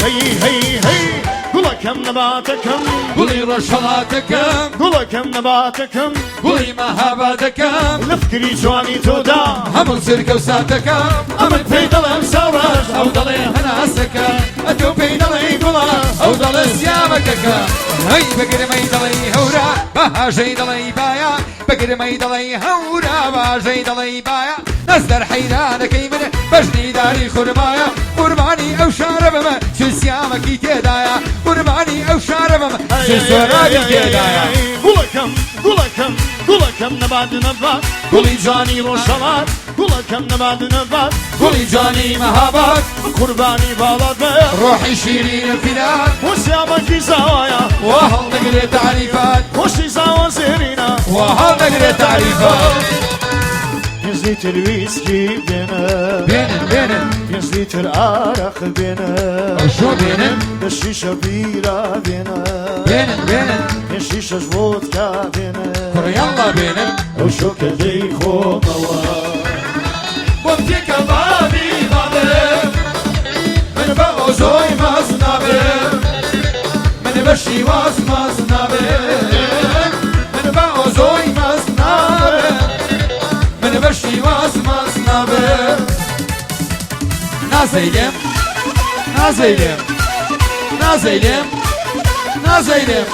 هەی هەی هەی گوڵەکەم نەباتەکەم گوڵی ڕۆژهەڵاتەکەم گوڵەکەم نەباتەکەم گوڵی مەهابادەکەم لە فکری جوانی تۆدا هەموو چرکە و ساتەکەم ئەمن پێی دەڵێم ساوڕەش ئەو دەڵێ هەناسەکە ئەتۆ پێی دەڵێی گوڵە ئەو دەڵێ سیامەکەکە هەی بەگرمەی دەڵێی هەورا بە هاژەی دەڵێی بایە بەگرمەی دەڵێی هەورا باژەی دەڵێی بایە نەزدەر حەیرانەکەی من بەژنی داری خورمایە قوربانی ئەو شارە بمە چ سیامەکی تێدایە قوربانی ئەو شارە بمە چ سۆرابی تێدایە. گوڵەکەم گوڵەکەم گوڵەکەم نەبات نەبات گوڵی جوانی ڕۆژهەڵات گوڵەکەم نەبات نەبات گوڵی جوانی مەهاباد قوربانی باڵات بێ ڕۆحی شیرینم فیدات بۆ سیامەکی زاوایە وا هەڵدەگرێ تەعریفات خۆشی زاوا زێرینە وا هەڵدەگرێ تەعریفات. پێنج لیتر ویسکی بێنە بێنن بێنن پێنج لیتر ئارەق بێنە ئەوشۆ بێنن دە شیشە بیرە بێنە بێنن بێنن پێنج شیشەش ڤۆدکا بێنە کوڕ یاڵڵا بێنن ئەو شۆکە دەی خۆمەوە بۆم تێکە بابی بابم من بە ئۆزۆی ماز نابم من بە شیواز ماز نابم من بە ئۆزۆی ماز نابم من بە شیواز ماز نابم نازەیلێم نازەیلێم نازەیلێم نازەیلێم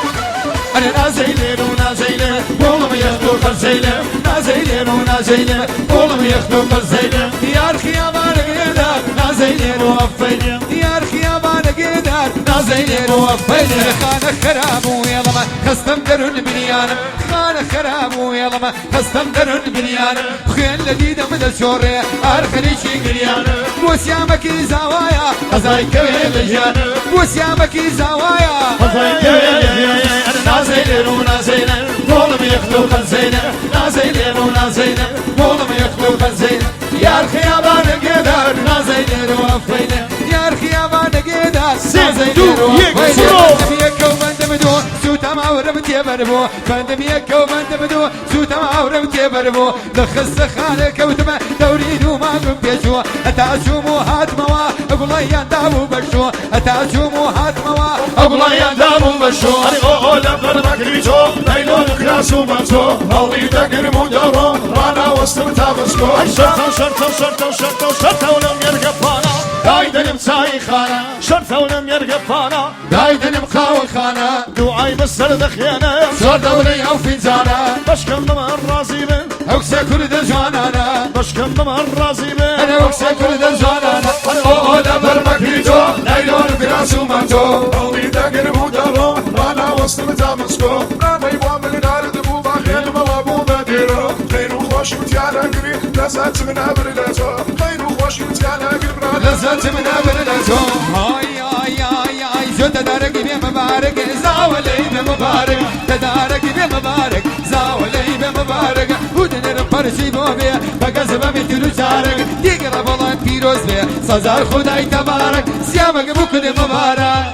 ئەرێ نازەیلێن و نازەیلێم بۆڵم یەخت و قەرزەیلێم نازەیلێن و نازەیلێم بۆڵم یەخت و قەرزەیلێم یار خیابانەگێدار نازەیلێن و ئەفەیلێم یار خیابانەگێدار نازەیلێن و ئەفەیلێم خانە خەراب و وێڵەمە خەستەم دەرون بریانم خانە خەراب و وێڵەمە خەستەم دەرون بریانم خوێن لە دیدەم دەچۆڕێ ئار خەریکی گریانم بۆ سیامەکی زاوایە قەزای کەوێ لە گیانم بۆ سیامەکی زاوایە قەزای کەوێ لە گیانم نازەیلێن و نازەیلێن بۆڵم یەخت و قەرزەیلێن نازەیلێن و نازەیلێن بۆڵم یەخت و قەرزەیلێن یار خیابانە گێدار نازەیلێن و ئەفەیلێن یار خیابانە گێدار سێ، نازەیلێن و دوو، یەک، ئەفەیلێن. زۆر. بەندم یەکە و بەندم دوو سووتەم ئاورم تێبەر بوو بەندم یەکە و بەندم دوو سووتەم ئاورم تێبەر بوو لە خستەخانە کەوتمە دەوری دوو مانگم پێچووە هەتا چووم و هاتمەوە گوڵەیان دابوو بەشوو هەتا چووم و هاتمەوە گوڵەیان دابوو بەشوو. ئەرێ ئۆ ئۆ لە بەر مەکری تۆ نایلۆن و کراس و مەتۆ هەڵی دەگرم و دەڕۆم ڕاناوەستم تا بچکۆ شەرتە و شەرتە و شەرتە و شەرتە و شەرتە و لەم یەرگە پانە دایدەنم چای خانە شەرتە و لەم یەرگە پانە دایدەنم قاوەخانە دوعای بەسەر دەخوێنم زۆر دەورەی ئەو فینجانە بەشکەم بەمان ڕازی بن ئەو کچە کوردە جوانانە بەشکەم بەمان ڕازی بن ئەرێ ئەو کچە کوردە جوانانە ئۆ ئۆ لەبەر مەکری تۆ نایلۆن و کراس و مەنتۆ هەڵی دەگرم و دەڕۆم ڕاناوەستم تا بچکۆ نامەی بۆ من ناردبوو باخێنمەوە بوو بە دێرۆ خەیر و خۆشی و تیانەگری لەزەتم نابر لە تۆ خەیر و خۆشی و تیانەگر برا لەزەتم نابر لە تۆ ئای ئای ئای ئای شۆ تەدارەکی بێ مبارەک زاوە لێی بێ مبارەک تەدارەکی بێ مبارەک زاوە لێی بێ مبارەک ودنێرم پەرچی بۆ بێ بەگەز بە میتر و چارەک دیگەڕە بەڵام پیرۆز بێ سەزار خودای تەبارەک سیامەکە بکردێ مبارەک.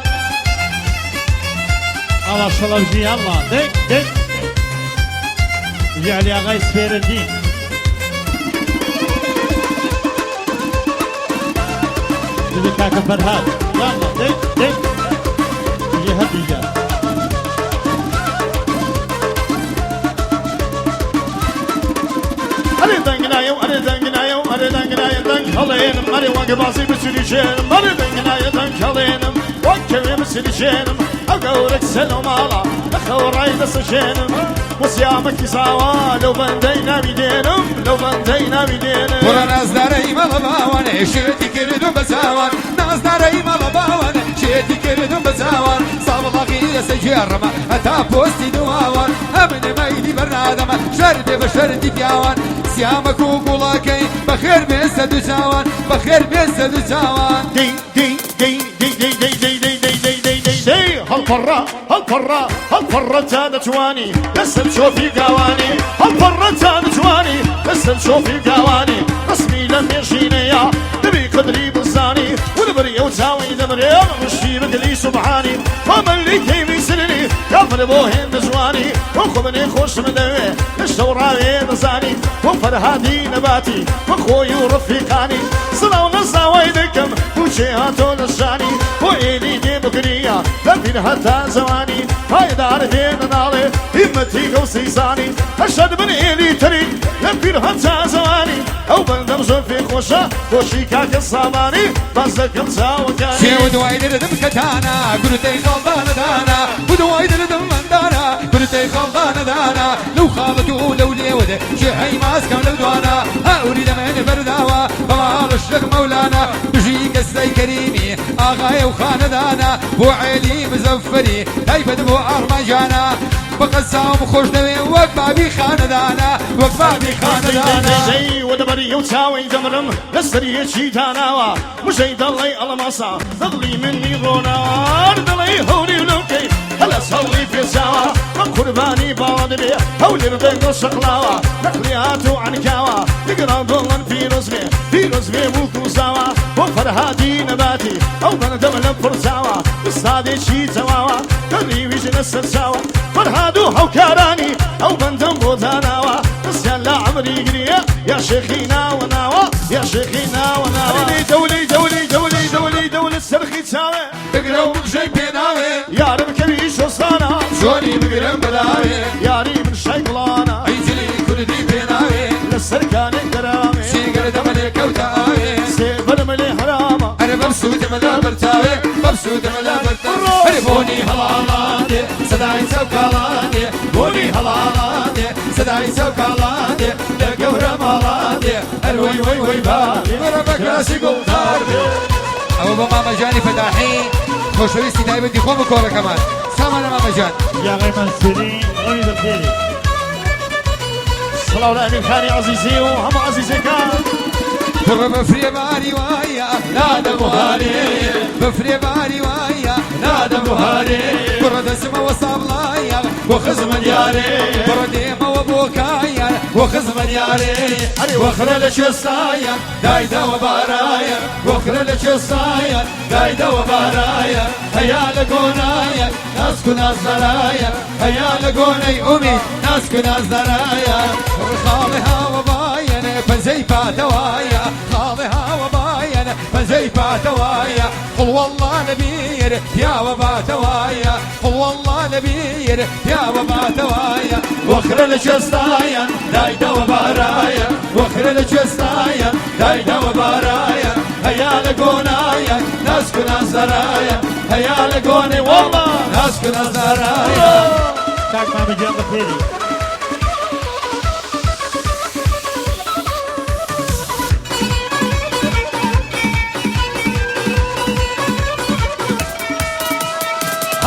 ئاوا شەڵەوجی یاڵڵا دەی دەی ژی عەلی ئاغای سپێرەدین. بژی کاکە فەرهاد یاڵڵا دەی دەی بژی هەردووکیان. ئەرێ دەنگ نایە و ئەرێ دەنگ نایە و ئەرێ دەنگ نایە دەنگ هەڵێنم ئەرێ وەک بازی بچریشێنم ئەرێ دەنگ نایە دەنگ هەڵێنم وەک کەوێ بچریشێنم ئەو گەورەک سەلۆ ماڵە لە خەو ڕای دەسەژێنم وسیامەکی زاوا لەو بەندەی ناوی دێنم لەو بەندەی ناوی دێنم. کوڕە نازدارەی مەڵە باوان شێتی کردم بە چاوان نازدارەی مەڵە باوان شێتی کردم بە چاوان ساوڵاقی لەسەر گێڕمە هەتا پۆستی دواوان ئەمن مەیلی بەرنادەمە شەر بێ بە شەرتی پیاوان سیامەک و گوڵەکەی بەخێر بێ سەد و چاوان بەخێر بێ سەد و چاوان. دەی دەی دەی دەی دەی دەی دەی دەی دەی دەی دەی دەی دەی هەڵپەڕە هەڵپەڕە هەڵپەڕە تا دەتوانی لەسەر چۆپی گاوانی هەڵپەڕە تا دەتوانی لەسەر چۆپی گاوانی ڕسمی لە مێژینەیە دەبی قدری بزانی ودەبری ئەو چاوی دەمرێ مشتی بگلی سوبحانی وەمەلی کەیوی سرنی کافر بۆ هێندە جوانی بۆ خۆبنێ خۆشم دەوێ لە شەو ڕاوێ دەزانی بۆ فەرهادی نەباتی بۆ خۆی و ڕفیقانی سڵاو لە زاوای دەکەم بوچێ هاتۆ لە شانی بۆ ئێلی. پیر هەتا جەوانی پایدار دێنە ناڵێ هیمەتی گەوسی زانی هەشەد من ئێلی تری لە پیر هەتا جەوانی ئەو بەندەم زۆر پێ خۆشە خۆشی کاکە سامانی باز دەکەم چاوەکانی. سێ و دوای دردم کەتانە گورتەی خەڵدانە دانا و دوای دردم مندانە گورتەی خەڵدانە دانا لەو خاڵت و لەو لێوە دێ شێهەی ماسکەم لەو دوانا هاوری دەمێن بەرداوە بە ماڵ شێخ مەولانا بژی کەسرای کەریمی ئاغایە و خانەدانە بۆ عێلی مزەفەری تایبەت بۆ ئارمانجانە بە قەساوم خۆش دەوێ وەک بابی خانەدانە وەک بابی خانەدانە. دەی وەدەبەری و چاوەی دەمرم لەسەر یەکی داناوە مژەی دەڵێی ئەڵماسا دڵی منی ڕۆناوە دڵی هەوری لوکەی هەلە سەڵی پێچاوە بە قوربانی باڵا دەبێ هەولێر دەنگۆ شەقڵاوە نەقلیات و عەنکاوە نگران دڵن پیرۆز بێ پیرۆز بێ بووک و زاوە بۆ فەرهادی نەباتی ئەو بەندەمە لە پڕچاوە ئوستادێکی تەواوە دەریویش لەسەر چاوە فەرهاد و هاوکارانی ئەو بەندەم بۆ داناوە دەستیان لە عەمری گریە یا شێخی ناوە ناوە یا شێخی ناوە ناوە دەولی دەولی دەولی دەولی دەولت سەرخی چاوێ بگرە و بگژەی پێناوێ یارم کەوی شۆستانە زۆری بگرم بەلاوێ یاری من شای گوڵانە ئەی جلی کوردی پێناوێ لەسەر کانێک دەرامێ سیگەر دەمە لێ کەوتە ئاوێ سێبەرم لێ حەرامە ئەرێ بەمسوودمە لە بەرچاوێ بەمسوودمە لە بەرچاوێ ئەرێ بۆنی هەڵاڵان دێ سەدای چەوکاڵان دێ بۆنی هەڵاڵان دێ سەدای چەوکاڵان دێ لە گەورە ماڵان دێ ئەر وەی وەی وەی با وەرە بە کراسی گوڵدار بێ. ئەوە بۆ مامەجانی فەتاحی خۆشەویستی تایبەتی خۆم و کۆڕەکەمان سامانە مامەجان. یاغی مەنسوری ڕەوی بەخێری. سڵاو لە ئەمیر خانی عەزیزی و هەموو عەزیزەکان. کوڕە بەفرێ باری وایە نادەم و هارێ بەفرێ باری وایە نادەم و هارێ کوڕە دەچمەوە سابڵایە بۆ خزمە دیارێ کوڕە دێمەوە بۆ کایە بۆ خزمە دیارێ ئەرێ وەخرە لە کوێستایە دایدەوە بارایە وەخرە لە کوێستایە دایدەوە بارایە هەیا لە گۆنایە ناسک و نازدارایە هەیا لە گۆنەی ئومید ناسک و نازدارایە خاڵێ هاوە بایەن پەنجەی پاتەوایە خاڵێ هاوە بایەن پەنجەی پاتەوایە قڵ والله لەبیر پیاوە باتەوایە قڵ والله لەبیر پیاوە باتەوایە وەخرە لە کوێستایە دایدەوە بارایە وەخرە لە کوێستایە دایدەوە بارایە هەیا لە گۆنایە ناسک و نازدارایە هەیا لە گۆنەی والله ناسک و نازدارایە. کاک مامەجان بەخێری.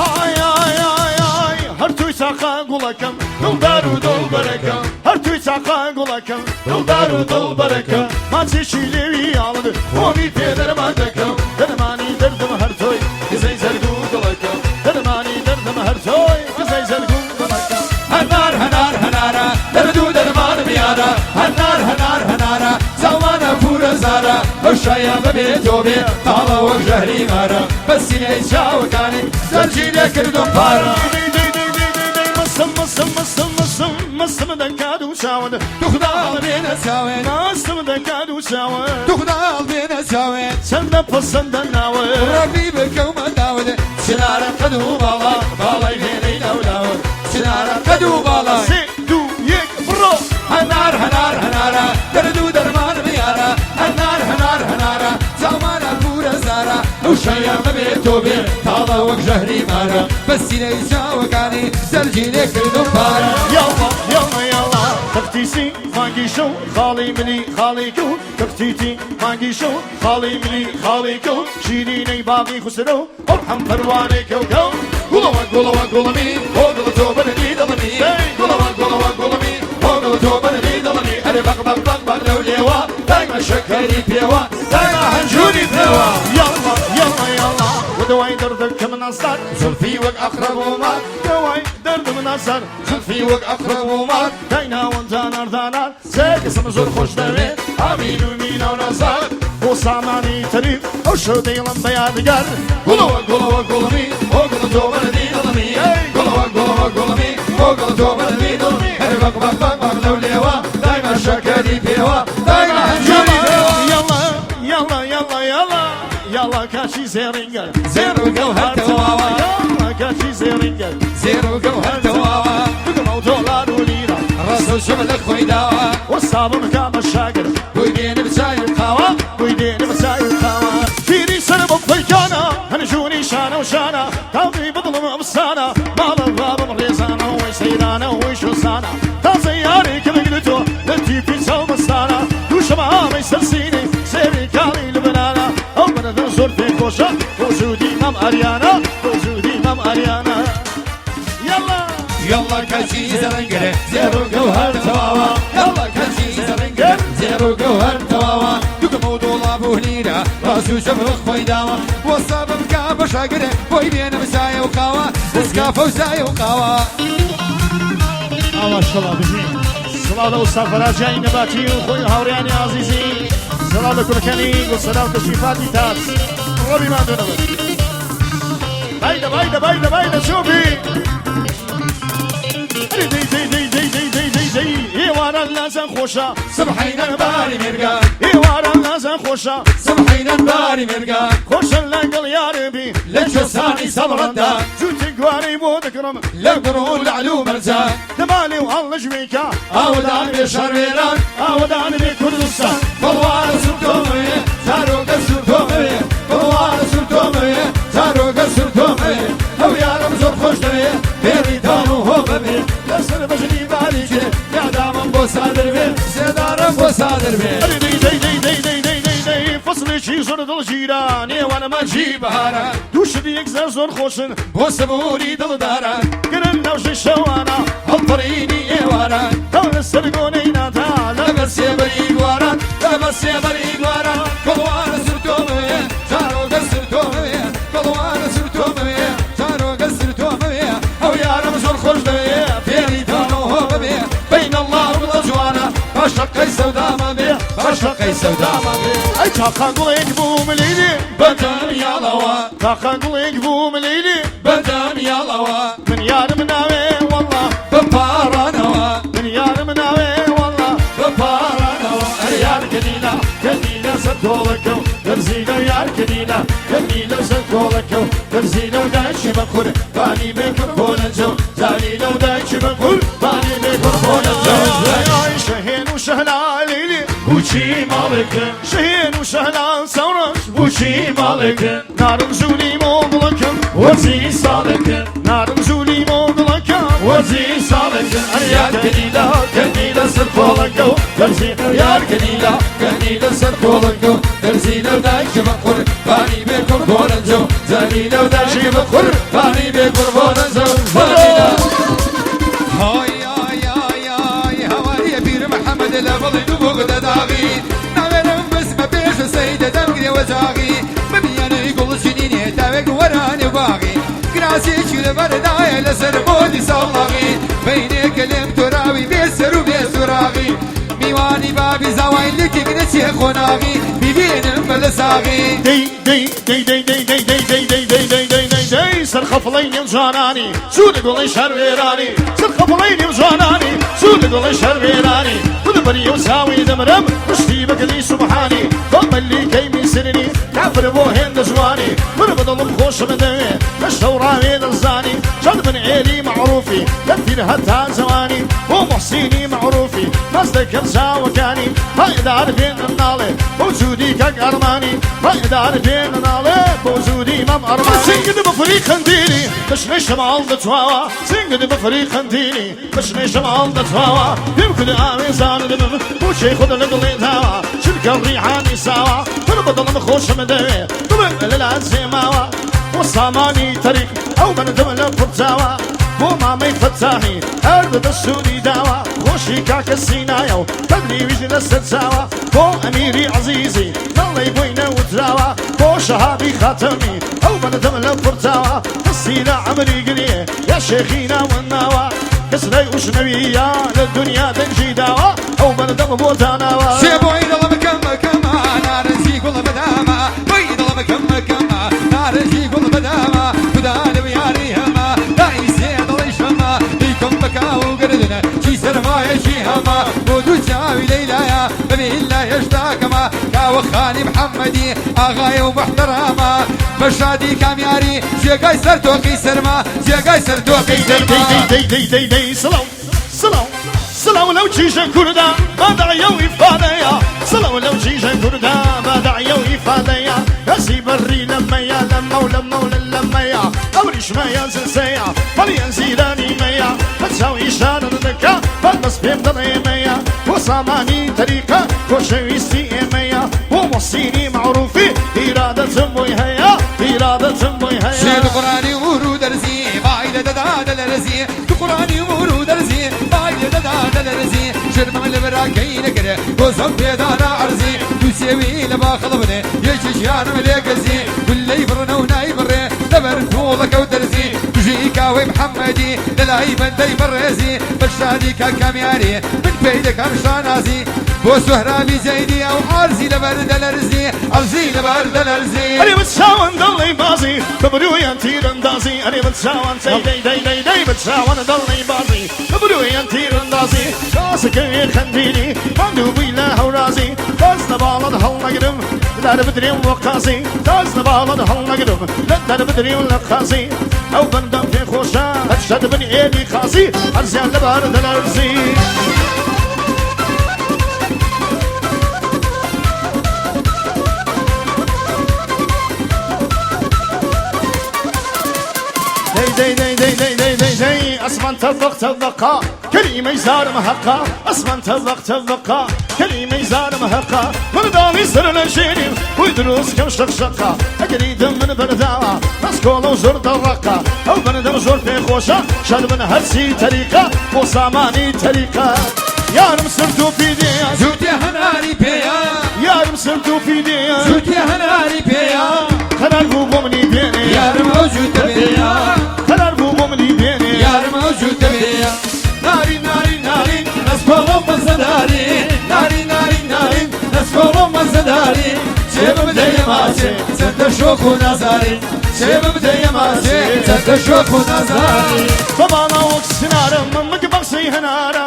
ئای ئای ئای ئای هەر توی چاقا گوڵەکەم دڵدار و دڵبەرەکەم هەر توی چاقا گوڵەکەم دڵدار و دڵبەرەکەم ماچێکی لێوی ئاڵد خۆمی پێ دەرمان دەکەم دەرمانی دەردم هەر تۆی گزەی زەرد و دڵەکەم دەرمانی دەردم هەر تۆی گزەی زەرد و دڵەکەم. هەنار هەنار هەنارە دەرد و دەرمانم یارە هەنار هەنار هەنارە چاوانە پورە زارە ئەو شایە بەبێ تۆ بێ تاڵە وەک ژەهری مارە بە سینەی چاوەکانی زەرجی لێ کردم پارە. دەی دەی دەی دەی دەی دەی مەستم مەستم مەستم مەستم مەستم دەکات و چاوت تو خودا بێنە چاوێن مەستم دەکات و چاوت تو خودا بێنە چاوێن چەندە پەسەندە ناوت ڕەبی بکەومە داوت چنارە قەد و باڵا باڵای بێنەی لەولاوت چنارە قەد و باڵای. سێ دوو یەک بڕۆ. هەنار هەنار هەنارە دەرد و دەرمانم یارە هەنار هەنار هەنارە چاومانە پورە زارە ئەو شایە بەبێ تۆ بێ تاڵە وەک ژەهری مارە بە سینەی چاوەکانی زەرجی لێ کردم پارە. یاڵڵا یاڵڵا یاڵڵا تەختیسی مانگی شەو خاڵی منی خاڵی کەو تەختیتی مانگی شەو خاڵی منی خاڵی کەو شیرینەی باغی خوسرەو ئەرحەم پەروانەی کەو کەو گوڵەوە گوڵەوە گوڵەمی بۆ دڵ تۆ بەرنی دڵمی گوڵەوە گوڵەوە گوڵەمی بۆ دڵ تۆ بەرنی دڵمی ئەرێ بەق بەق بەق بەق لەو لێوە دایمە شەکەری پێوە دایمە هەنجوری پێوە. یاڵڵا یاڵڵا یاڵڵا ودوای دەردەکەم نازدار زولفی وەک ئەقرەب و مار دەوای دەردم نازدار زولفی وەک ئەقرەب و مار دای ناوەند دانار دانار سێ کەسم زۆر خۆش دەوێ ئامین و مینا و نازار بۆ سامانی تەریق ئەو شەو دەیڵم بە یادگار گوڵەوە گوڵەوە گوڵمی بۆ گوڵ تۆ بەرنی دڵمی گوڵەوە گوڵەوە گوڵمی بۆ گوڵ تۆ بەرنی دڵمی ئەرێ بەق بەق بەق بەق لەو لێوە دایمە شەکەری پێوە دایمە هەنجوری پێوە. یاڵڵا یاڵڵا یاڵڵا یاڵڵا یاڵڵا کاشی زێڕینگەر زێڕ و گەوهەر تەواوە. یاڵڵا کاچی زێڕینگەر زێڕ و گەوهەر تەواوە دوگمە و دۆلار و لیرە ڕەز و شەم لە خۆی داوە وەستا بمکا بە شاگر بۆی بێنم چای و قاوە بۆی دێنم چای و قاوە فیری سەر بۆ پەیکانە هەنجوونی شانە و شانە تاوی بەدڵم ئەفسانە ماڵە بابم ڕێزانە وەی سەیرانە وەی شۆسانە تازە یارێکم گرتووە لە تیپی چاو مەستانە دووشەمە ئامەی سەرسینی سێوی کاڵی لبنانە ئەو بەرەدە زۆر پێ خۆشە وجودی مەم ئەریانە وجودی مەم ئەریانە یەڵا یەڵا کەچی زەڕنگرێ زێڕ و گەوهەر تەواوە یەڵا کەچی زەڕنگرێ زێڕ و گەوهەر تەواوە دوگمە و دۆڵاب و لیرە ڕاست و چەپ خۆی داوە وەستا بمکا بە شاگرێ بۆی بێنم چایە و قاوە دەسکافە و چایە و قاوە. ئاوا شڵا بژین. سڵاو لە ئوستا فەراجانی نەباتی و خۆی و هاوڕێیانی ئازیزی سڵاو لە کوڕەکانی گوڵسەلا و تەشریفاتی تاج ڕۆبی ماندوو نەبن بایدە بایدە بایدە بایدە چۆپی ئەرێ دەی دەی دەی دەی دەی دەی دەی دەی ئێواران لازان خۆشە سبحینەن باری مێرگا ئێواران لازان خۆشە سبحینەن باری مێرگا خۆشە لەگەڵ یاربی لە کوێستانی سەمڕەندا جووتێک گوارەی بۆ دەکڕم لە گوڕ و لەعل و مەرجان دەمالێ و هەڵنەژمێکە ئاوەدان بێ شار وێران ئاوەدان بێ کوردستان بڵوارە سوور تۆمەوێ چارۆگە سوور تۆمەوێ بڵوارە سوور تۆمەوێ چارۆگە سوور تۆمەوێ ئەو یارم زۆر خۆش دەوێ فێری تان و هۆ بەبێ لەسەر بەژنی باریکێ یادامم بۆ سادر بێ سێدارم بۆ سادر بێ ئەرێ دەی دەی دەی دەی دەی دەی دەی دەی فەسڵێکی زۆر دڵگیرە نێوانەمان جی بەهارە دوو شتی یەکجار زۆر خۆشن بۆ سەبووری دڵدارە گرن ناوشەی شەوانە هەڵپەڕینی ئێوارە تاو لەسەر گۆنەی نادا لەبەر سێبەری گواران لەبەر سێبەری گواران کڵوارە سوور تۆمەوێ چارۆگە سوور تۆمەوێ کڵوارە سوور تۆمەوێ چارۆگە سوور تۆمەوێ ئەو یارم زۆر خۆش دەوێ فێری تانەوە هۆ ببێ بەین ئەڵڵا گوڵە جوانە با شەقەی سەودامە بێ با شەقەی سەودامە بێ ئەی تاقان گوڵێک بووم لەیلی بەدەم یاڵەوە تاقان گوڵێک بووم لەیلی بەدەم یاڵەوە من یارم ناوێ وەڵڵا بە پاڕانەوە من یارم ناوێ وەڵڵا بە پاڕانەوە ئەرێ یار کەنیلە کەنیلە سەر کۆڵەکە و دەرزیلە و یار کەنیلە کەنیلە سەر کۆڵەکە و دەرزیلە و دایکی بە قوربانی بێکم بۆ نەجەو جالیلە و دایکی بە قوربانی بێکم بۆ نەجەو شەهێن و شەهلا لیلی بوچی ماڵێکن شەهێن و شەهلا سەورەش بوچی ماڵێکن نارم زولی مۆگڵەکەم وەرزی ساڵێکن نارم زولی مۆگڵەکەم وەرزی ساڵێکن ئەرێ یار کەنیلە کەنیلە سەر کۆڵەکە و دەرزیلە و یار کەنیلە کەنیلە سەر کۆڵەکە و دەرزیلە و دایکی بە قوربانی بێ کوڕ بۆ نەجەو جەلیلە و دایکی بە قوربانی بێ کوڕ بۆ نەجەو جەلیلە هاي ياي ياي ياي هواري بير محمد لبڵی دوو دەداغی ناوێرم بسمە پێش سەیدە دەمگرێ وەجاغی ببیانەی گوڵ چنینێ تاوێک وەرانێ باغی کراسێکی لەبەردایە لەسەر بۆدی ساڵاغی بینێکە لێم تۆراوی بێ سەر و بێ سوراغی میوانی بابی زاوای لەکێک نەچێ قۆناغی بیبێنم بە لە ساغی دەی دەی دەی دەی دەی دەی دەی دەی دەی دەی دەی دەی دەی دەی سەرخەفڵەی نێو جوانانی زوو لە گوڵی شەروێرانی سەرخەفڵەی نێو جوانانی زوو لە گوڵی شەروێرانی بەری و چاوی دەمرم پشتی بەکەلی سوبحانی بۆ مەلیکەی میسرنی کافر بۆ هێندە جوانی من بەدڵم خۆشم دەوێ لە شەوڕاوێ دەزانی چەند من عێلی مەعروفی لە پیر هەتا جوانی بۆ محسینی مەعروفی مەز دەکەم چاوەکانی پایدار بێ ناڵێ بۆ جودی کاک ئەرمانی پایدار بێ ناڵێ بۆ جودی مەم ئەرمانی سنگد بەفری قەندیلی بشنەی شەماڵ دەتواوە سنگد بەفری قەندیلی بشنەی شەماڵ دەتواوە پێم کورد ئاوێزان دەبم بۆچەی خۆت لە دڵێ داوە چرکە ڕیحانی ساوە من بەدڵم خۆشم دەوێ دڵم لە لا جێماوە بۆ سامانی تەریق ئەو بەندم لە پڕچاوە بۆ مامەی فەتاحی هەر بە دەستوری داوە خۆشی کاکە سینایە و بەدری ویژ لەسەر چاوە بۆ ئەمیری عەزیزی نەڵێی بۆی نەوتراوە بۆ شەهابی خاتەمی ئەو بەندم لە پڕچاوە دەستی لە عەمری گرێ یا شێخی ناوەندناوە کەس لای ئوشنەویە لە دنیا دەنگی داوە ئەو بەردەم بۆ داناوە سێ بۆی دڵم کەمە کەمە نارنجی گوڵ بەدامە بۆی دڵم کەمە کەمە نارنجی گوڵ بەدامە خودا لەو یاری هەمە دای سێ دڵی شەمە بیکەم بە کاو و گردنە چی سەرمایەکی هەمە بۆ دوو چاوی لەیلایە بەبیلا هێشتا کەمە کاوە خانی محەممەدی ئاغای و محتەرامە. بە شادی کامیاری جێگای سەر تۆقی سەرما جێگای سەر تۆقی دەی سەرما. دەی دەی دەی دەی دەی سڵاو سڵاو سڵاو لەو چیژە کوردە بەدایە و ئیفادەیە سڵاو لەو چیژە کوردە بەدایە و ئیفادەیە کەسی بەڕی لەمەیە لەمە و لەمە و لەمەیە ئەوریشمەیە زلزەیە بەڵیان زیرانی مەیە بە چاو ئیشارە دەکا بەس پێم دەڵێمەیە بۆ سامانی تەریقە خۆشەویستی ئێمەیە بۆ مۆسینی معروفی ئیرادەتم بۆی هەیە ئیرادەتم بۆی هەیە. شێت قڕانی ور و دەرزی بای لە دەدا دەلەرزی تو قڕانی ور و دەرزی بای لە دەدا دەلەرزی شرمم لە براکەی نەکرێ گۆزەم پێدانا عەرزی دوو سێوی لە باخڵ بنێ یەکێکیانم لێ گەزی گوللەی بڕنە و نایبڕێ لەبەر پووڵەکە و دەرزی بژی کاوەی محەممەدی لەلای بەندەی بەڕێزی بە شادی کاک کامیاری من پێی دەکەم شانازی بۆ سوهرابی زەیدی ئەو عەرزی لەبەر دەلەرزی عەرزی لەبەر دەلەرزی. ئەرێ بە چاوان دڵی بازی بە برویان تیرەندازی ئەرێ بە چاوان دەی دەی دەی دەی دەی بە چاوان دڵی بازی بە برویان تیرەندازی تاسەکەوێ خەندیلی ماندوو بووی لە هەورازی دەست لە باڵت هەڵنەگرم دار بدرێم وەک قازی دەست لە باڵت هەڵنەگرم لە دار بدرێم لە قازی ئەو بەندەم پێ خۆشە هەر شەد بن ئێلی قازی هەرزیان لەبار دەلەرزی. دەی دەی دەی دەی دەی دەی دەی دەی ئەسمان تەبق تەبقا کەلیمەی زارم هەقا ئەسمان تەبق تەبقا کەلیمەی زارم هەقا مرداڵی سەر لە ژێریم بۆی دروست کەم شەق شەقا ئەگەریدم من بەرداوە بەس کۆڵە و زۆر دەڕەقا ئەو بەندەم زۆر پێخۆشە شەر من هەرچی تەریقە بۆ سامانی تەریقە یارم سرد و پیدەیە جووتێ هەناری پێیە یارم سرد و پیدەیە جووتێ هەناری پێیە قەرار بوو بۆ منی بێنێ یارم ئەو جووتە بێیە قەرار بوو بۆ منی بێنێ یارم ئەو جووتە بێیە ناری ناری ناری نەسکۆڵم مەزەداری ناری ناری ناری نەسکۆڵم مەزەداری چێ ببدەیە ماچێ چەندە شۆخ و نازاری چێ ببدەیە ماچێ چەندە شۆخ و نازاری. بە باڵا وەک سنارە مەمک بەخسەی هەنارە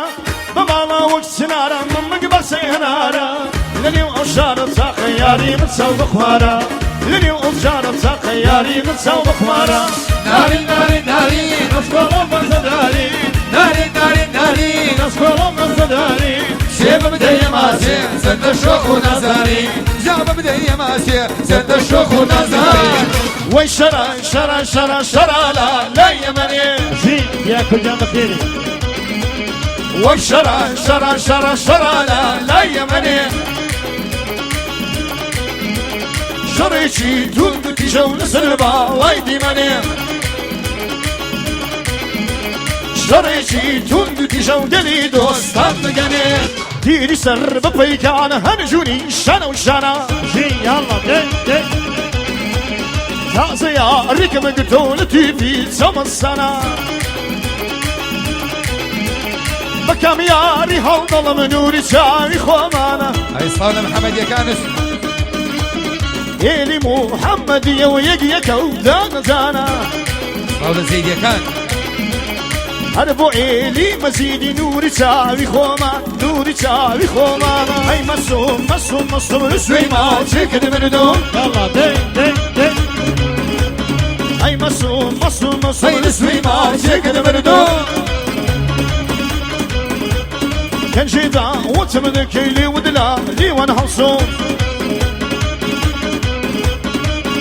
بە باڵا وەک سنارە مەمک بەخسەی هەنارە لەنێو ئەو شارە چاقە یاری من چاو بەخوارە لەنێو ئەو شارە چاقە یاری من چاو بەخوارە. ناری ناری ناری نەسکۆڵم مەزەداری ناری ناری ناری نەسکۆڵم مەزەداری چێ ببدەیە ماچێ چەندە شۆخ و نازاری جا ببدەیە ماچێ چەندە شۆخ و نازاری. وەی شەرا شەرا شەرا شەرا لا لا یەمەنێ ژی یا کوردیان بەخێری وەی شەرا شەرا شەرا شەرا لا لا یەمەنێ شەڕێکی توند و تیژە و لەسەر باڵای دیمەنێ شەڕێکی توند و تیژە و گەلی دۆستان بگەنێ تیری سەر بە پەیکانە هەنجونی شانە و شانە ژی یاڵڵا دەی دەی تازەیە ڕێکم گرتۆ لە تیپی چەمەسانە بە کامیاری هەڵدەڵم نووری چاوی خۆمانە. ئەی سڵاو لە محەممەدیەکانش. ئێلی محەممەدیە و یەک یەکە و دانە دانە. سڵاو لە زەیدیەکان. هەر بۆ ئێلی مەزیدی نووری چاوی خۆمان نووری چاوی خۆمانە. ئەی مەسوم مەسوم مەسوم رسوی ماچێکرد مردم. یاڵڵا دەی دەی دەی ئەی مەسوم مەسوم مەسوم ئەی رسوی ماچێکرد مردم. كان جيدا وتمد كيلي ودلا ليوان هلصوم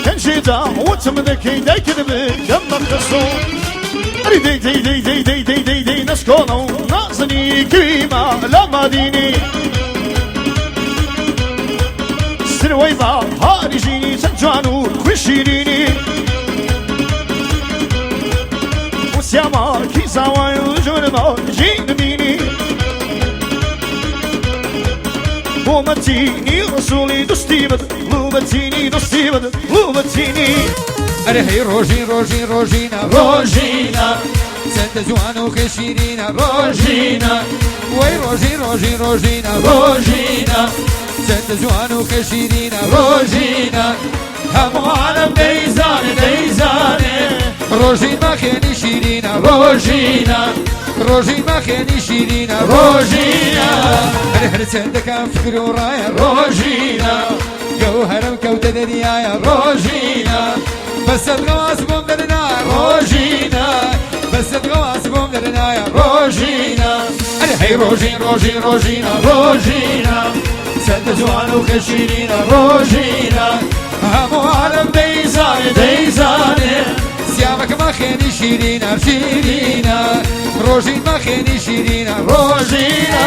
كان جيدا وتمد كيدا كذب كم مقصوم دي دي دي دي دي دي دي دي نسكونو نازني كريمة لا مديني سرويبا هارجيني تنجانو خشيريني وسياما كيسا ويجون جين ديني بومتيني رسولي دستي بد لومتيني دستي بد لومتيني. ئەرێ هەی ڕۆژین ڕۆژین ڕۆژینە ڕۆژینە چەندە جوان و خێشیرینە ڕۆژینە وەی ڕۆژین ڕۆژین ڕۆژینە ڕۆژینە چەندە جوان و خێشیرینە ڕۆژینە هەموو عالەم دەیزانێ دەیزانێ ڕۆژین ماخێنی شیرینە ڕۆژینە ڕۆژین ماخێنی شیرینە ڕۆژینە هەر هەر چەندەکان فکر و ڕایە ڕۆژینە گەوهەرم کەوتە دەریایە ڕۆژینە. بەسەر غەواز بۆم دەرنایە ڕۆژینە، بەسەر غەواز بۆم دەرنایە ڕۆژینە. ئەرێ هەی ڕۆژین ڕۆژین ڕۆژینە ڕۆژینە، چەندە جوان و خەشیرینە ڕۆژینە. هەموو عالەم دەیزانێ دەیزانێ، سیامەکە ماخێنی شیرینە شیرینە، ڕۆژین ماخێنی شیرینە ڕۆژینە.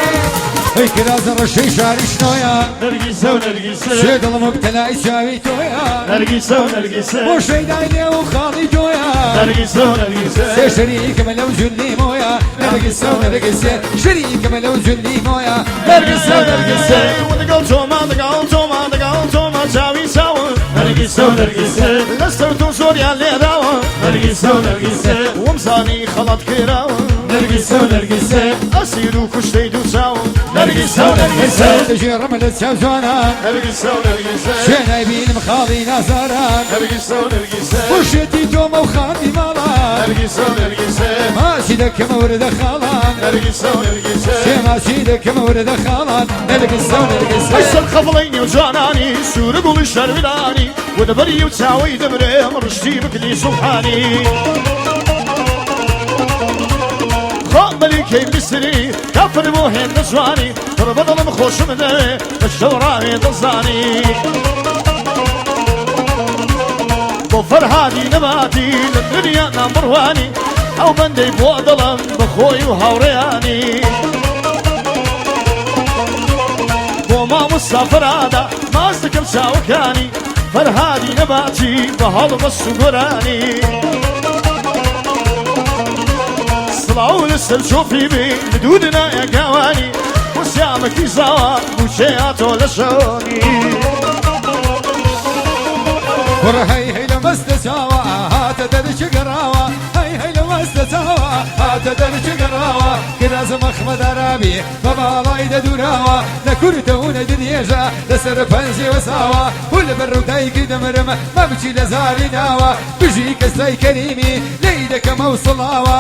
هەی کرازە ڕەشەی شاری شنۆیە، نەرگیسە و نەرگیسە، شێ دڵم مبتەلای چاوی تۆیە، نەرگیسە و نەرگیسە، بۆ شەیدای لێو و خاڵی تۆیە، نەرگیسە و نەرگیسە، سێ شەریکمە لەو جولی مۆیە، نەرگیسە و نەرگیسە، شەریکمە لەو جولی مۆیە، نەرگیسە و نەرگیسە. لەگەڵ تۆما لەگەڵ تۆما لەگەڵ تۆما چاوی چاوە، نەرگیسە و نەرگیسە، لەسەر تۆ زۆریان لێداوە، نەرگیسە و نەرگیسە، وەمزانی خەڵەت کراوە، نەرگیسە و نەرگیسە، ئەسیر و کوشتەی دوو چاوە، نەرگیسە و نەرگیسە، دەژێڕمە لە چاو جوانان، نەرگیسە و نەرگیسە، شوێ نایبینم خاڵی نازاران، نەرگیسە و نەرگیسە، بۆ شێتی تۆمە و خاندی ماڵان، نەرگیسە و نەرگیسە، ماچی دەکەمە وردە خاڵان، نەرگیسە و نەرگیسە، شێ ماچی دەکەمە وردە خاڵان، نەرگیسە و نەرگیسە. ئەی سەر خەفڵەی نێو جوانانی سوورە گوڵی شەرمدانی ودەبەری و چاوەی دەمرێم ڕشتی بکلی سوڵحانی. خۆ مەلیکەی میسری کافر بۆ هێندە جوانی، پڕ بە دڵم خۆشم دەوێ بە شەو ڕاوێ دڵزانی. بۆ فەرهادی نەباتی لە دنیا نامبڕوانی، ئەو بەندەی بۆ دڵم بە خۆی و هاوڕێیانی. بۆ مامۆستا فەرادا ماچ دەکەم چاوەکانی، فەرهادی نەباتی بە هەڵبەست و گۆرانی. سڵاو لەسەر چۆپی بێ لە دوو دنایە گاوانی، بۆ سیامەکی زاوا بووچەیە تۆ لە شۆنی. کوڕە هەی هەی لە مەستە چاوە هاتە دەرچ گەڕاوە، هەی هەی لە مەستە چاوە هاتە دەرچ گەڕاوە، کرازە مەخمەدارابی بە باڵای دەدوراوە، نە کورتە و نە درێژە لەسەر پەنجێ وەساوە، و لەبەر ڕوودایکی دەمرم مەبچی لە زاری ناوە، بژی کەسای کەریمی لێی دەکەمەو سڵاوە،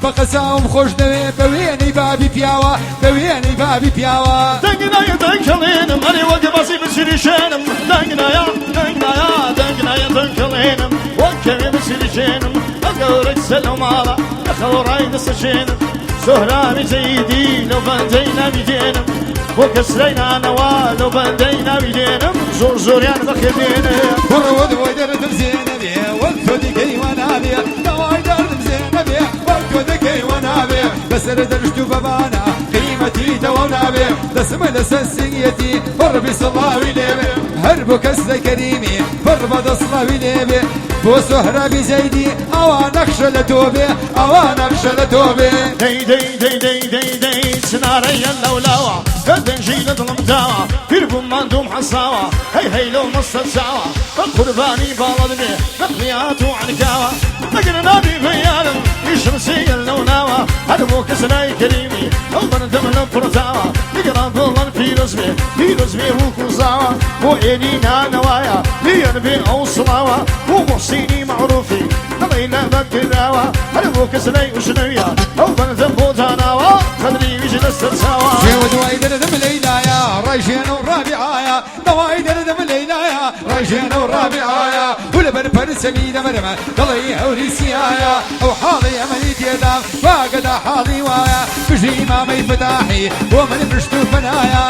بە قەساوم خۆش دەوێ بە وێنەی بابی پیاوە، بە وێنەی بابی پیاوە. دەنگ نایە دەنگ کەڵێنم ئەرێ وەک بەزی بچریشێنم، دەنگ نایە دەنگ نایە دەنگ نایە دەنگ کەڵێنم وەک کەوێ بچریشێنم، ئەگەورە کچە لەو ماڵە لە خەوڕای دەسەچێنم، سۆهرانی زەیدی لەو بەندەی ناوی دێنم، بۆ کەسرای نانەوە لەو بەندەی ناوی دێنم، زۆر زۆریان بەخێر دێنم. کوڕ دوای دەردم زێنەبێ وەک تۆ دیکەی وەنابێ، داوای دەردم زێنەبێ وەک تۆ دەکەی وەنابێ، بەسەر دەرشت و بەبانە قیمەتی تەواو نابێ، دەسمە لەسەر سنگیەتی پڕ بی سڵاوی لێبێ، هەر بۆ کەس لە کەریمی پڕ بە دەسڵاوی لێبێ، بۆ سۆهرابی زەیدی ئەوە نەخشە لە تۆ بێ، ئەوە نەخشە لە تۆ بێ. دەی دەی دەی دەی دەی دەی چنارەیە لەولاوە گەردەنجی لە دڵم داوە، پیر بووم ماندووم حەساوە، هەی هەی لەو مەستە چاوە، بە قوربانی باڵت بێ نەقلیات و عەنکاوە، ئەگەر نابی بەیارم ئیشم سیە لەو ناوە، هەر بۆ کەس لای کەریمی ئەو بەندەم لە پڕتاوە، لەگەڵان دڵم پیرۆز بێ پیرۆز بێ وەکو زاوە، بۆ ئێلی نانەوایە لیەن بێ ئەو سڵاوە، بۆ موحسینی مەعروفی دڵی لە بەکراوە، هەر بۆ کەس لای ئوژنەویە ئەو بەندەم بۆ داناوە، قەدری ویژ لەسەر چاوە. شێوە دوای دەردم لەیلایە ڕێژێنە و ڕابیعایە، دەوای دەردم لەیلایە ڕێژێنە و ڕابیعایە، و لەبەر پەرچەمی دەمرمە دڵی هەوری سیایە، ئەو حاڵی ئەمەی تێدام واگەدا حاڵی وایە، بژی مامەی فتاحی بۆ من پشت و پەنایە،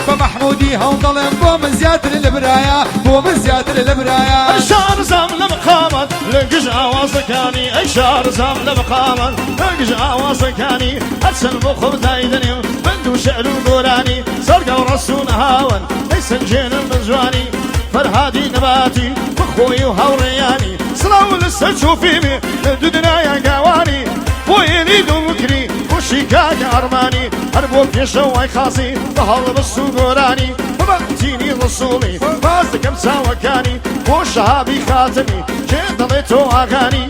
بە مەحموودی هەوڵ دەڵێم بۆ من زیاتر لە برایە، بۆ من زیاتر لە برایە. ئەی شارزام لە مەقامەت لە گژ ئاوازەکانی، ئەی شارزام لە مەقامەت لە گژ ئاوازەکانی، هەرچەند بۆ خۆم دایدەنێم بەند و شعر و گۆرانی، سەرگە و ڕەسوون هاوەن دەیسەنجێنم بە جوانی، فەرهادی نەباتی بەخۆی و هاوڕێیانی، سڵاو لەسەر چۆپی بێ لە دوو دنایان گاوانی، بۆ ئێلی دووکری خوشی کاکە ئەرمانی، هەر بۆ پێشەوەی خاسی بە هەڵبەست و گۆرانی، بەبەختینی ڕسوڵی باز دەکەم چاوەکانی، بۆ شەهابی خاتمی کێ دەڵێ تۆ ئاغانی،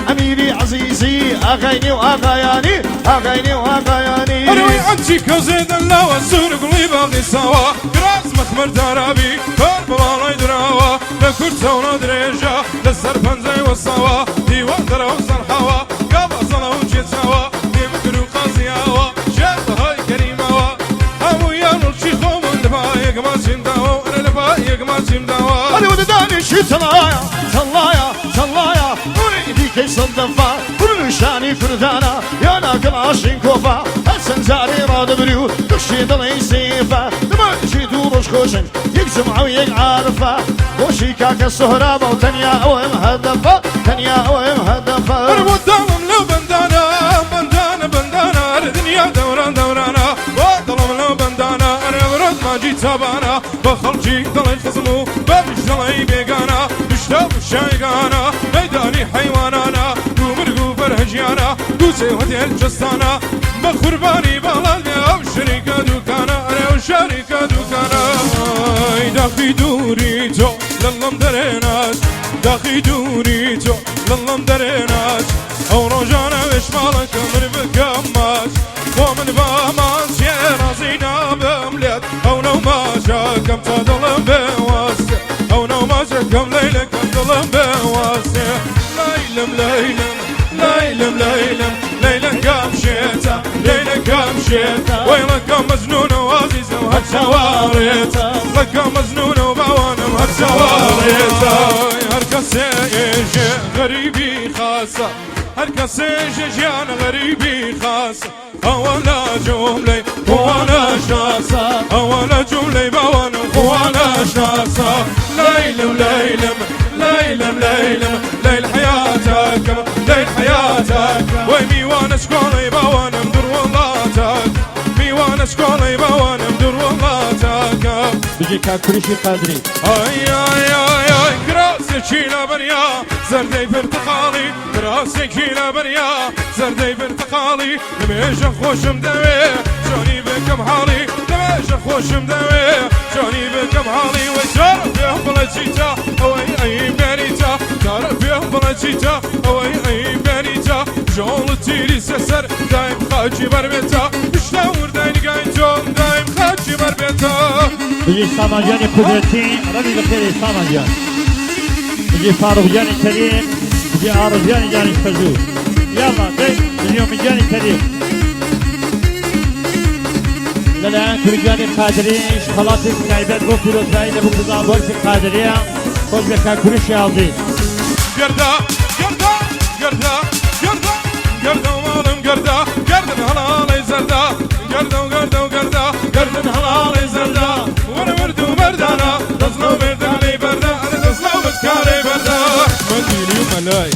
ئەمیری عەزیزی ئاغای نێو ئاغایانی، ئاغای نێو ئاغایانی. ئەرەوەی عەنچی کەوزێدەن لاوە سوور گوڵی باغی ساوە، گراز مەخمەر دارابی کار بە باڵای دراوە، لە کورتە و نە درێژە لەسەر پەنجەی وەساوە، دیوان دەرەوە سەرحاوە گاوازەڵە و چێچاوە، لێبکر و قازیاوە شێر بەهای کەریماوە، هەموویان وڵچی خۆمون لە پایەک ماچیم داوە، ئەرە لە پایەک ماچیم داوە. ئەرەوە دەدانیشی تەڵایە تەڵایە تەڵایە. مەردانە یانا کڵاشینکۆفە هەرچەند جارێ ڕادەبری و توشی دڵی سیفە دماغی دوو ڕۆژ خۆشن یەک جومعە و یەک عارفە خۆشی کاکە سوهرابە و تەنیا ئەوەم هەدەفە تەنیا ئەوەم هەدەفە. بۆ دڵم لەو بەندانە بەندانە بەندانە ئەرێ دنیا دەوران دەورانە بۆ دڵم لەو بەندانە ئەرێ ورد ماجی چابانە بە خەڵکی دڵی خزم و بەمیش دڵی بێگانە پشتە و شایگانە مەیدانی حەیوانانە دوو مرگ و فەرهەنگیانە دوو سێ هۆتێل جستانە بە قوربانی باڵات بێ ئەو شریکە دوکانە ئەرێ ئەو شریکە دوکانە ئای داخی دووری تۆ لەڵم دەرێناچ داخی دووری تۆ لەڵم دەرێناچ ئەو ڕۆژانە وێش ماڵەکە من بکەم ماچ بۆ من باماچێ ڕازی نابم لێت ئەو نەو ماچەکەم تا دڵم بێوەستێ ئەو نەو ماچەکەم لەیلەکەم دڵم بێوەستێ لەیلم لەیلم لەیلم لەیلم لەیلەکەم شێتە لەیلەکەم شێتە وەیڵەکەم مەجنونە و ئازیزە و هەر چاوەڕێتە لەکەم مەجنونە و باوانم هەر چاوەڕێتە هەر کەسێ ئێژێ غەریبی خاسە هەر کەسێ ژێ ژیان غەریبی خاسە ئەوە لە جوملەی خۆوانە شناسە ئەوە لە جوملەی باوانم خۆوانە شناسە لەیلم لەیلم لەیلم لەیلم لەیل حەیاتەکەم لەیل حەیاتەکەم وەی میوانە شکۆڵەی باوانم دوور وڵاتەکەم میوانە شکۆڵەی باوانم دوور وڵاتەکەم بژی کاک کوریشی قادری. ئای ئای ئای ئای کراسێکی لەبەریا زەردەی پرتەقاڵی کراسێکی لەبەریا زەردەی پرتەقاڵی لەمێژە خۆشم دەوێ چۆنی بکەم حاڵی لەمێژە خۆشم دەوێ چۆنی بکەم حاڵی وەی جارە پێم بڵێ چیتە ئەوەی ئەی بێنیتە جارە پێم بڵێ چیتە ئەوەی ئەی بێنیتە ژۆڵ تیری سەسەر دایم خاکی بەربێتە پشتە وردای نگای تۆم دایم خاکی بەربێتە. بژی سامان گیانی قودرەتی ڕەبی بەخێرێ سامان گیان بژی فاروق گیانی کەریم بژی ئارف گیانی دانیش پەژوو یاڵا دەی بژی ئومید گیانی کەریم لەلایەن کوردگیانی قادریش خەڵاتێکی تایبەت بۆ پیرۆزبایی لە بوو بۆرسی قادریە خۆش بێ کاک کوروشی ئازیز. گەردە گەردە گەردە گەردە گەردە و ماڵم گەردە گەردن هەڵاڵەی زەردە گەردە و گەردە و گەردە گەردن هەڵاڵەی زەردە وەرە ورد و مەردانە دەست لەو مێردانەی بەردە ئەرێ دەست لەو بتکارەی بەردە مەندیلی و مەلای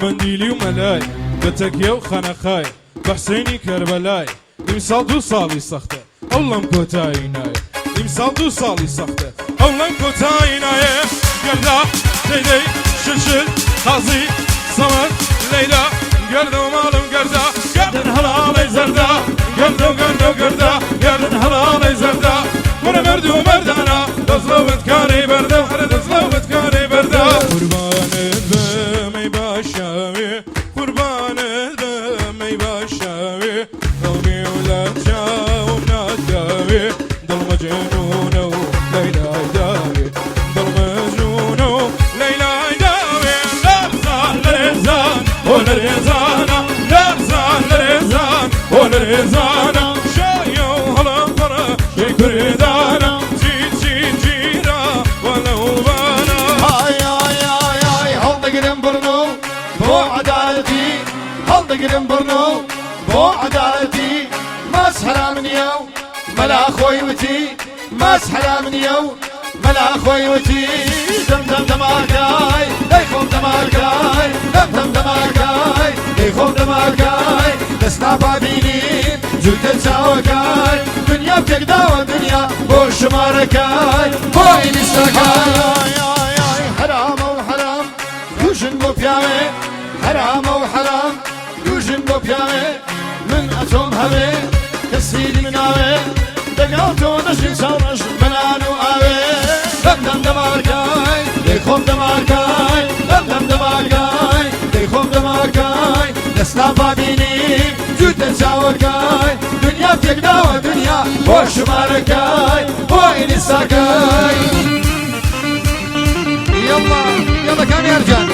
مەندیلی و مەلای بە تەکیە و خەنەقای بە حسێنی کەربەلای ئیمساڵ دوو ساڵی سەختە ئەو لەم کۆتایی نایە ئیمساڵ دوو ساڵی سەختە ئەو لەم کۆتایی نایە گەردە دەی دەی شل شل قازی سەمەد لەیلا گەردە و ماڵم گەردە گەردن هەڵاڵەی زەردە گەردە و گەردە و گەردە گەردن هەڵاڵەی زەردە وەرە مەرد و مەردانە دەست لەو بەدکارەی بەردە ئەرێ دەست لەو بەدکارەی بەردە قوربانت بم ئەی باشاوێ قوربانت بم ئەی باشاوێ دڵمی و لە چاوم ناتکاوێ دڵ مەجنونە و لەیلای داوێ دڵ مەجنونە و لەیلای داوێ لەرزان لەرزان بۆ لەرزانە لەرزان لەرزان بۆ لەرزانە شایە و هەڵەپەڕە شەی کوردانە چی چی جیرا وەلەوبانە. ئای ئای ئای ئای هەڵدەگرم بڕنۆ بۆ عەدالەتی هەڵدەگرم بڕنۆ بۆ عەدالەتی ماچ حەرام نییە و مەلا خۆی وتی ماچ حەرام نییە و مەلا خۆی وتی دەم دەم دەمارکای دەی خۆم دەمارکای دەم دەم دەمارکای دەی خۆم دەمارکای دەستا بابینیم جووتە چاوەکای دنیا پێکداوە دنیا بۆ ژمارەکای بۆ ئینیستاکای. ئای ئای ئای حەرامە و حەرام دوو ژن بۆ پیاوێ حەرامە و حەرام دوو ژن بۆ پیاوێ من ئەتۆم هەوێ کەسی مناوێ دەگەڵ تۆ دەژین چاوڕەش بەنان و ئاوێ دەم دەم دەمارکای دەی خۆم دەمارکای دەم دەم دەمارکای دەی خۆم دەمارکای دەستا بابینیم جووتە چاوەکای دنیا تێکداوە دنیا بۆ ژمارەکای بۆ ئینیساکای. یەڵا یەڵا کامیار جان.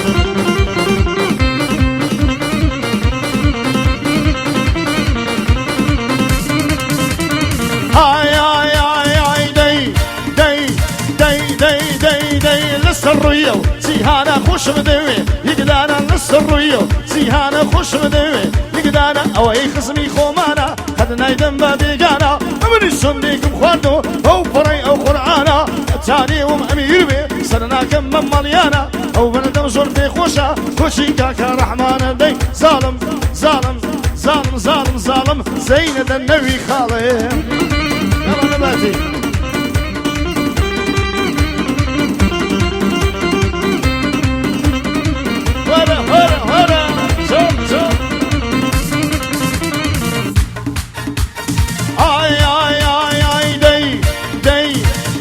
ئای ئای ئای ئای دەی دەی دەی دەی دەی دەی لەسەر ڕوویە و جیهانە خۆشم دەوێ یەکدانە. خستە ڕوویەوە جیهانە خۆشم دەوێ نگدانە ئەوەی خزمی خۆمانە قەت نایدەم بە بێگانە ئەمنی سندێکم خواردۆ ئەو پەڕەی ئەو قورئانە چانێوم ئەمیر بێ سەر ناکەم بە مەڵیانە ئەو بەردەم زۆر پێخۆشە کۆچی کاکە ڕەحمانە دەی زاڵم زاڵم زاڵم زاڵم زاڵم زەینە دەنەوی خاڵێ يلا نباتي. ورا ورا ورا شوف شوف ئای ئای ئای ئای دەی دەی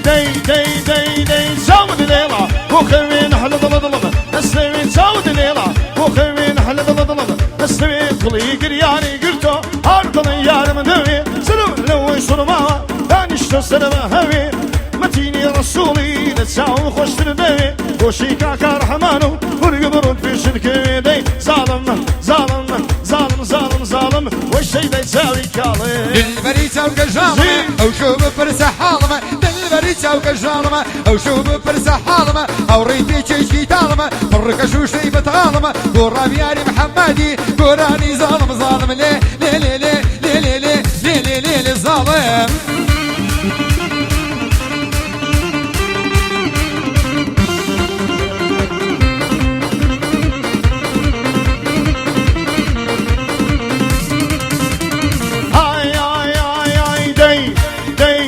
دەی دەی دەی دەی چاود لێڵا بۆ خەوێن حلە دڵە دڵم دەستەوێ چاود لێڵا بۆ خەوێن حلە دڵە دڵم دەستەوێ دڵی گریانی گرتۆ هەر دڵی یارم دەوێ سرم لەوەی سوڕماوە دانیشتە سەرمە هەوێ مەتینی ڕەسوڵی لە چاوم خۆشتر دەوێ خۆشی کاکا ڕەحمان و ورگ بڕۆن پێشت کەوێ دەی زاڵم زاڵم زاڵم زاڵم زاڵم وەی شەیدای چاوی کاڵێ دلبەری چاوکە ژاڵمە ئەو شۆ بپرسە حاڵمە دلبەری چاوکە ژاڵمە ئەو شۆ بپرسە حاڵمە هاوڕێی پێچێکی تاڵمە پڕکە شوشەی بەتاڵمە بۆ ڕامیاری محەممەدی گۆرانی زاڵم زاڵم لێ لێ لێ لێ لێ لێ لێ لێ لێ لێ لێ زاڵم. ئای ئای ئای ئای دەی دەی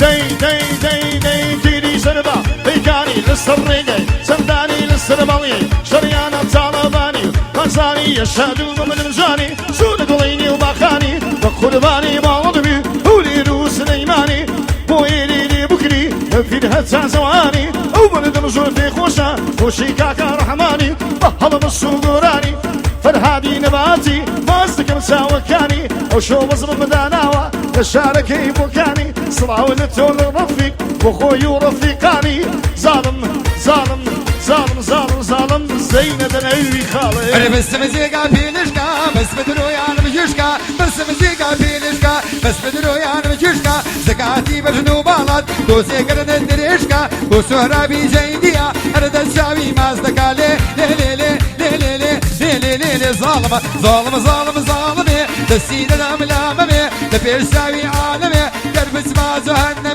دەی دەی دەی دەی تیری سەربا پەیکانی لەسەر ڕێگەی چەندانی لەسەر بەڵی شەڕیانە تاڵەبانی بەزانی یەشاد و بە منم جانی سوورە دڵی نێو باخانی بە قوربانی ماڵدبی هەولێر و سلەیمانی بۆ ئێرێ بکری فیر هەتا زەوانی ئەو بەردەم زۆر پێخۆشە خۆشی کاکا ڕەحمانی بە هەڵە و گۆرانی فەرهادی نەباتی باز دەکەم چاوەکانی ئەو شۆ بەزمم بداناوە لە شارەکەی بۆکانی سڵاو لە تۆ لە ڕەفیق بۆ خۆی و ڕەفیقانی زاڵم زاڵم زاڵم زاڵم زاڵم زەینە دەنەوی خاڵێ. ئەرێ بەسم جێگا پێلشکا بەس بە درۆیانم گشکا بەسم جێگا پێلشکا بەس بە درۆیانم گشکا زەکاتی بەژن و باڵات دۆسێکردن درێژکا بۆ سۆهرابی جەیدیە هەر دەست چاوی ماز دەکا لێ لێ لێ لێ لێ لێ لێ لێ لێ لێ لێ زاڵمە زاڵمە زاڵم زاڵمێ دەستی دەدام لامەمێ لە پێش چاوی عالەمێ گەر بچما جەهەنەمێ.